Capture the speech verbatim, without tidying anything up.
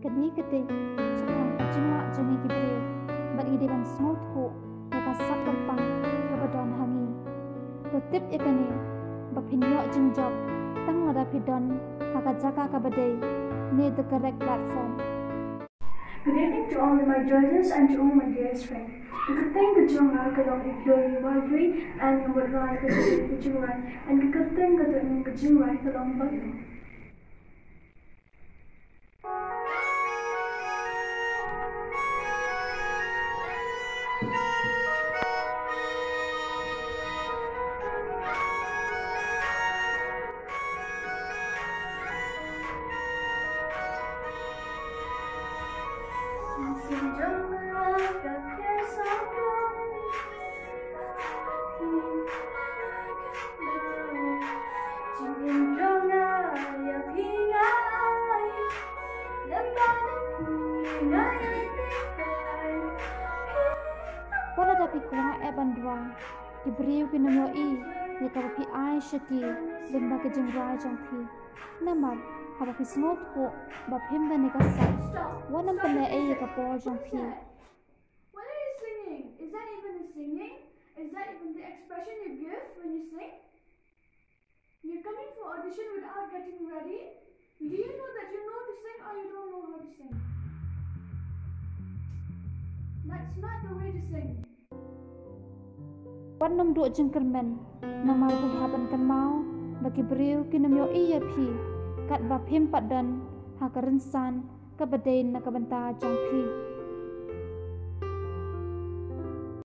Kane ka dei shaphang ka jinglah jong ngi ki briew, bad ngi dei ban sngewthuh ïa ka sak kyrpang kaba don ha ngi. To tip ïa kane, ba phin ïoh jingjop tang lada phi don ha ka jaka kaba dei, ne the correct platform. Good evening to all my judges and to all my dearest friends. Ka kyrteng ka jong nga ka long Glory Waltri, and nga mut rai ka jong ka jingrai, and ka kyrteng ka jong ka jingrai ka long Bad Nong. Wat lada phi kwah eh ban duwai, ki briew kin ym ïohi ïa kaba phi ai sha ki lyngba ka jingrai jong phi. Namar haba phi sngewthuh ba phim don ïa ka sak, wat nym pynleh ei ïa ka por jong phi. What are you singing? Is that even the singing? Is that even the expression you give when you sing? You're coming for audition without getting ready? Do you know that you know to sing or you don't know how to sing? That's not the way to sing. Wat nym duh jingkyrmen, namar phi hap ban kynmaw ba ki briew kin ym ïohi ïa phi katba phim pat don ha ka rynsan kaba dei na ka bynta jong phi.